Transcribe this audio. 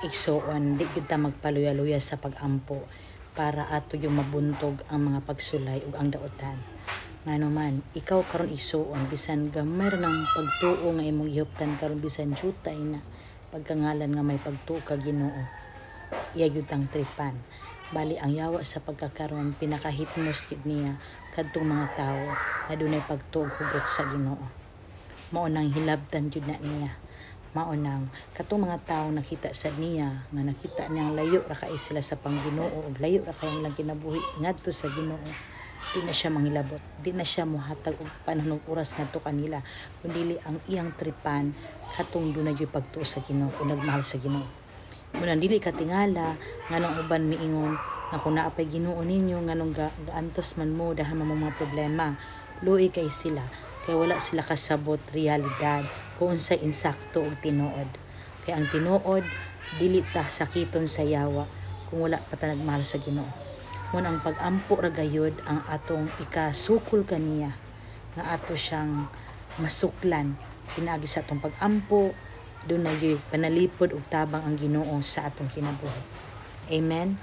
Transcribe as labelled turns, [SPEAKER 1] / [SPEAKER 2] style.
[SPEAKER 1] Igsuon, di gyud ta magpaluya-luya sa pag-ampo para ato yung mabuntog ang mga pagsulay ug ang daotan. Ngano man, ikaw karon, igsuon, bisan gamay ra ng pagtuo nga imong gihuptan karon, bisan jutay na pagkangalan nga may pagtuo ka Ginoo, iya gyud tang tripan. Bali ang yawa sa pagkakaron, pinakahitmos gyud niya kadtong mga tawo nga dunay pagtuo hugot sa Ginoo. Mao nang hilabtan gyud na niya. Mao nang katong mga tawo nakita sa niya nga nakita niyang layo ra kay sila sa pangginoo ug layo ra kay ang ilang kinabuhi ngadto sa Ginoo, di na siya manghilabot, di na siya mohatag og panahon ug oras ngadto kanila, kundi ang iyang tripan katong dunay gyud pagtuo sa Ginoo ug nagmahal sa Ginoo. Mao nang dili ka tingala nganong uban miingon nga kung naa pay Ginoo ninyo, nganong gaantos man mo, dahan man mo mga problema. Luoy kay sila kay wala sila kasabot realidad kung unsay insakto ug tinuod. Kay ang tinuod, dili ta sakiton sa yawa kung wala pa ta nagmahal sa Ginoo. Mao ang pag-ampo ra gayud ang atong ikasukol kaniya nga ato siyang masuklan pinaagi sa atong pag-ampo. Dunay gyud panalipod ug tabang ang Ginoo sa atong kinabuhi. Amen.